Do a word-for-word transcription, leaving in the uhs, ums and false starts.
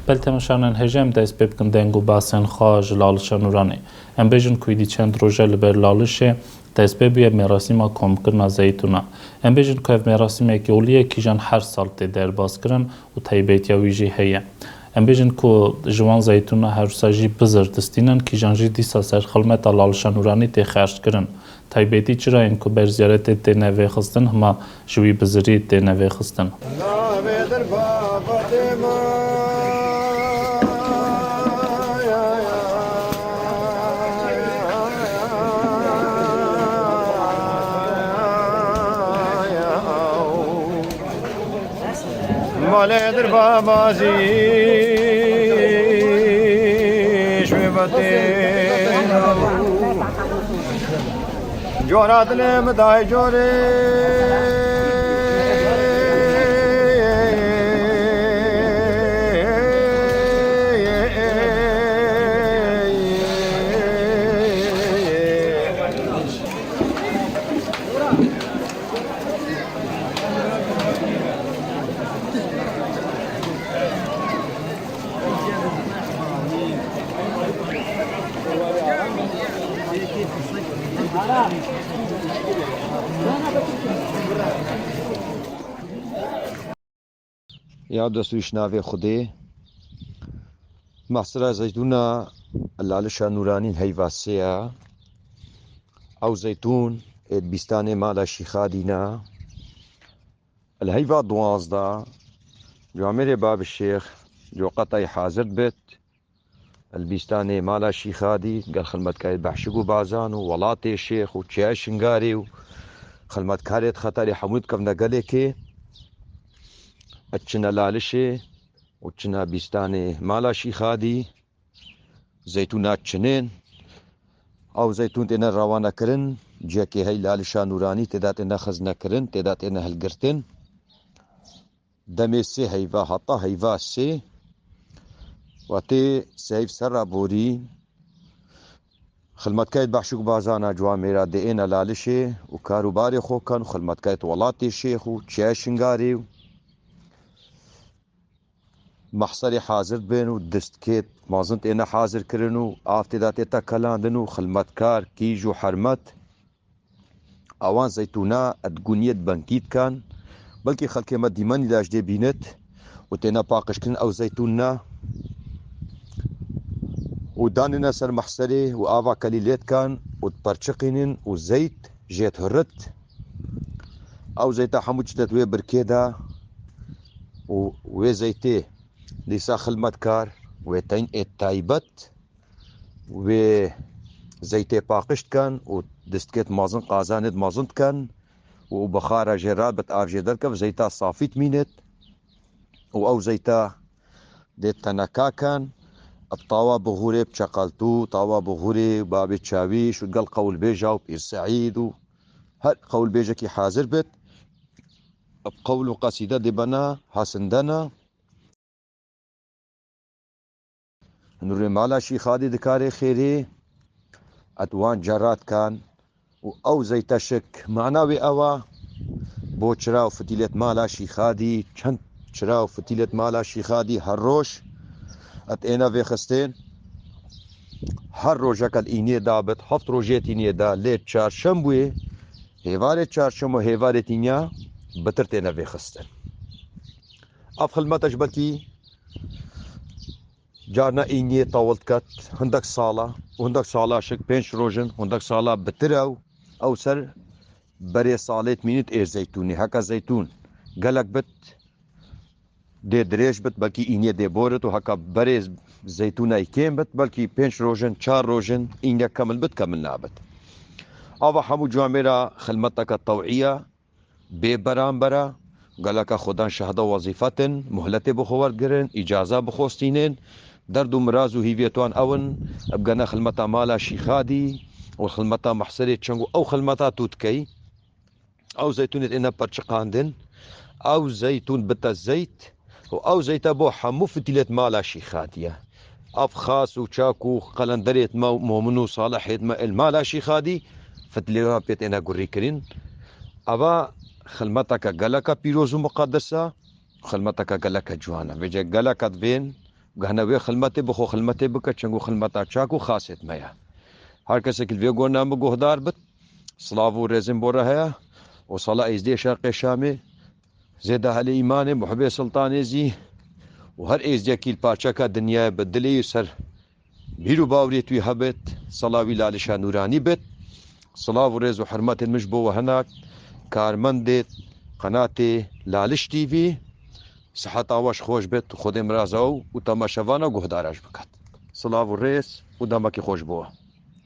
Belê temaşevanên hêja, em dest pê bikin deng û basên xwe ji Lalişa Nûranê. Em bêjin ku êdî çend roj e li ber Lalişê dest pê bûye merasîma komkirina zeytûna. Em bêjin ku ev merasîmekî olî ye, kîjan her sal tê derbas kirin û taybetiya wî jî heye. Em bêjin ku ji wan zeytûna her wisa jî bizir distînin, kîjan jî dîsa ser xilmeta Lalişa Nûranî tê xerckirin. Taybetî çira yên ku ber ziyaretê têne vêxistin, hima ji wî bizirî têne vêxistin. Malê dir babazî şwê vatê. Cora dilê min dayê corê. Ya dest û ji navê Xwedê. Mehsira zeytûna Lalişa Nûranîn heyva sê ya. Ew zeytûn ê di bîstanê mala Şîxadî ne. Li heyva duwazdeh, camêrê Babî Şêx, coqetayî hazir dibit. Li bîstanê mala Şîxadî, gel xilmetkarê Behşik û Bazan û welatê Şêx û Çiya Şingarê û xilmetkarê di xeterê hemû dikevne gelêkê. Diçine Lalişê û diçine bîstanê mala Şîxadî. Zeytûna çinên. Ew zeytûn têne rewanekirin, cihekê hey Lalişa Nûranî tê de têne xiznekirin, tê de têne hilgirtin. Demê sê heyva heta heyva sê. Wetê sê heyv serra borî. Xilmetkarê Behşik Bazana Ciwamêra dê êne Lalişê û kar û barê xwe ken û xilmetkarê welatê Şêx û Çiya Şingarê û mehserê hazir dibin û distkêt mezin têne hazir kirin û av tê de tê tekelandin û xilmetkar, kîj û hermet. Ewan zeytûna di guniyê di bengkî dikan. Belkî xelkê me dîmenî de ji dê bînit û têne paqijkirin ew zeytûn ne. Û danêne ser mehserê û ava kelî lê dikan û diperçiqînin û zeyt jê dihurit. Ew zeyta hemû çitet wê birkê de û wê zeytê dîsa xilmetkar wê teyn ê taybet wê zeytê paqij dikin û distkêt mezin qazanêt mezin dikin û bixara jê rabit av jê derkev zeyta safî dimînêt û ew zeyta dê teneka ken bi tawa bixûrê bi çeqeltû, tawa bixûrê û babê çawîş û gel qewlbêja û pîr Seîd û her qewlbêjekî hazir bit bi qewl û qesîde dê bena hesindena. Nûrê mala Şîxadî dikarê xêrê, et wan cerat kan û ew zeyte şik. Mana wê ew a, bo çira û fitîlet mala Şîxadî, çend çira û fitîlet mala Şîxadî her roj et êne vêxistên. Her rojek el îniyê dabit, heft rojê tîniyê da, lê çarşembuyê, hêvarê çarşembo, hêvarê tînya bitir têne vêxistin. Ev xilmete ji belkî carna îniyê tawil diket, hindek sala, û hindek sala şik pênc roj in, hindek sala bitir ew, ew ser berê salê dimînit ê zeytûnê. Heke zeytûn gelek bit, dê dirêj bit, belkî îniyê dê borit û heke berê zeytûnayî kêm bit, belkî pênc roj in, çar roj in, îniyek kemil bit, kemil nabit. Ava hemû camêra xilmeteke tewî ye. Bê beramber e, geleke xwedan şehda wezîfet in, muhletê bi xwe wergirin, îcaza bi xwe stînin, derd û miraz û hîviyet wan ew in, bigene xilmeta mala Şîxadî û xilmeta mehserê çeng û ew xilmeta tu dikey. Ew zeytûnê têne perçiqandin, ew zeytûn bite zeyt û ew zeyte bo hemû fitîlet mala Şîxadî ye. Ev xas û çak û qelenderêt me û momin û salihêt me ê li mala Şîxadî fitilê wan pê têne gurî kirin. Eva xilmeteke geleke pîroz û muqedes e, xilmeteke geleke ciwan e. Vêce geleke divên gehne wê xilmetê bi xwe xilmetê bike, çengo xilmeta çak û xasêt me ye. Her kesek li vê gona min guhdar bit, silav û rêzên bo re heye û sala Êzdiyê Şerqê Şamê, zêde ehlê îmanê, muhibê Siltanê zî û her Êzdiyekî li parçeka dinyayê bi dilê wî ser bîr û baweriyê wî hebit, sala wî lalişa nûranî bit. Silav û rêz û hurmetên min ji bo we hinak karmendê qenatê Laliş T V. Siheta we ji xweş bit, Xwedê miraza û temaşevana guhdara ji bikat. Silav û rêz û demekî xweş bo we.